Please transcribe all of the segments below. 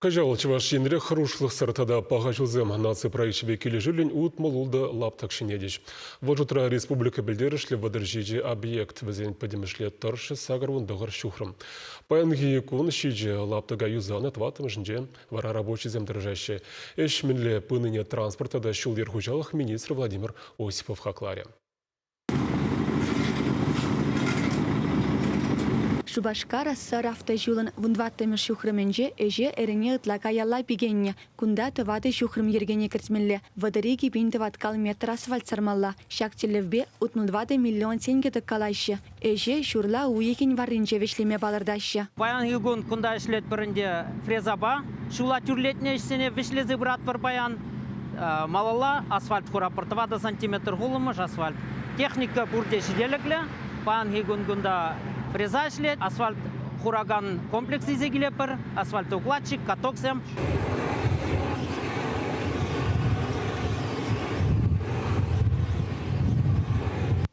Кӑҫал Чӑваш Енре хӑрушлӑхсӑр тата паха ҫулсем наци проекчӗпе килӗшӳллӗн 66 лаптӑк ҫӗнетӗҫ. Вӑл шутра республика пӗлтерӗшлӗ 37 объект, вӗсен пӗтӗмӗшле тӑршшӗ 89 ҫухрӑм. Паянхи кун ҫичӗ лаптӑка юсанӑ, тӑваттӑмӗшӗнче вара рабочисем тӑрӑшаҫҫӗ. Ӗҫ мӗнле пынине транспорт тата ҫул-йӗр хуҫалӑх министрӗ Владимир Осипов хакларӗ. Шупашкар Сӑр автоҫулӑн вунтӑваттӑмӗш ҫухрӑмӗнче ӗҫе эрне ытла каялла пикеннӗ. Кунта тӑватӑ ҫухрӑм йӗркене кӗртмелле, 32 пин тӑваткал метр асфальт сармалла. Ҫак тӗллевпе 64 миллион тенкӗ тӑккалаҫҫӗ. Ӗҫе ҫурла уйӑхӗн варринче вӗҫлеме палӑртаҫҫӗ. Паянхи кун кунта ӗҫлетпӗр ӗнтӗ фрезапа. Ҫула тӳрлетнӗ ӗҫсене вӗҫлесе пыратпӑр паян. Малалла асфальт хураппӑр. Тӑватӑ сантиметр хулӑмӑш асфальт. Техника пурте ҫителӗклӗ. Паянхи кун кунта фреза ӗҫлет. Асфальт хуракан комплекс илсе килетпӗр. Асфальтоукладчик, катоксем.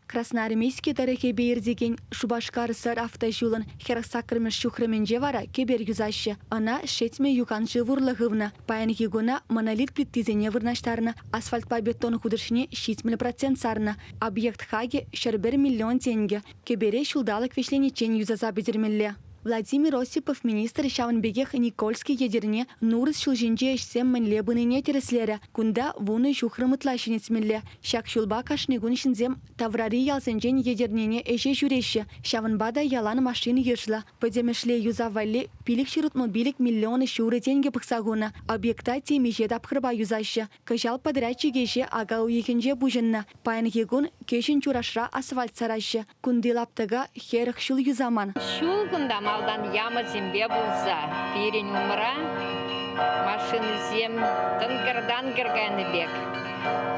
Красноармейски тӑрӑхӗпе иртекен Шупашкар-Сӑр автоҫулӑн 48-мӗш ҫухрӑмӗнче вара кӗпер юсаҫҫӗ. Ӑна Шетмӗ юханшыв урлӑ хывнӑ. Паянхи куна монолит плитисене вырнаҫтарнӑ, асфальтпа бетон хутӑшне 70% сарнӑ. Объект хакӗ 101 миллион тенкӗ. Кӗпере ҫулталӑк вӗҫлениччен юсаса пӗтермелле. Владимир Осипов министр ҫавӑн пекех Никольски Етӗрне Нурӑс ҫул ҫинчи ӗҫсем мӗнле пынине тӗрӗслерӗ. Кунта вунӑ ҫухрӑм ытла ҫӗнетмелле. Ҫак ҫулпа кашни кун ҫынсем таврари ялсенчен Етӗрнене ӗҫе ҫӳреҫҫӗ. Ҫавӑнпа та ялан машин йышлӑ. Пӗтӗмӗшле юсав валли 565 миллион ҫурӑ тенкӗ пӑхса хунӑ. Объекта темиҫе тапхӑрпа юсаҫҫӗ. Кӑҫал подрядчик ӗҫе ака уйӑхӗнче пуҫӑннӑ. Паянхи кун Кӗҫӗн Чурашра асфальт сараҫҫӗ. Кунти лаптӑка 40 ҫул юсаман. Ҫул кунта малтан ямӑсемпе пулса пирӗн умра машинӑсем тӑнкӑр-танкӑр кайнӑ пек.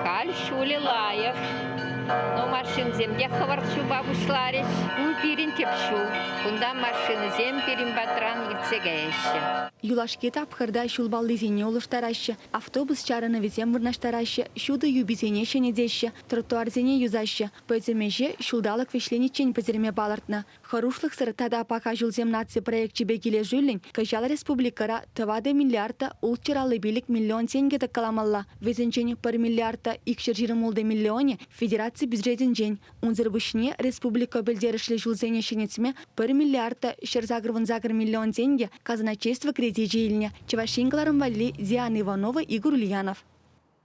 Халь ҫулӗ лайӑх. Ну, машинсем те хӑвӑрт ҫупа пуҫларӗҫ. Ку пирӗн тӗп ҫул. Кунта машинӑсем пирӗн патран иртсе каяҫҫӗ. Юлашки тапхӑрта ҫул паллисене улӑштараҫҫӗ, автобус чарӑнӑвӗсем вырнаҫтараҫҫӗ, ҫутӑ юписене ҫӗнетеҫҫӗ, тротуарсене юсаҫҫӗ. Пӗтӗм ӗҫе ҫулталӑк вӗҫлениччен пӗтерме палӑртнӑ. Хӑрушлӑхсӑр тата паха ҫулсем наци проекчӗпе килӗшӳллӗн кӑҫал республикӑра тӑватӑ миллиард та 655 миллион тенкӗ тӑккаламалла. Вӗсенчен пӗр миллиард та 226 миллионӗ федераци бюджетӗнчен. Унсӑр пуҫне республика пӗлтерӗшлӗ ҫулсене ҫӗнетме пӗр миллиард та 188 миллион тенкӗ казначейство кредичӗ илнӗ. Чӑваш Ен кӑларӑм валли Диана Иванова, Игорь Ульянов.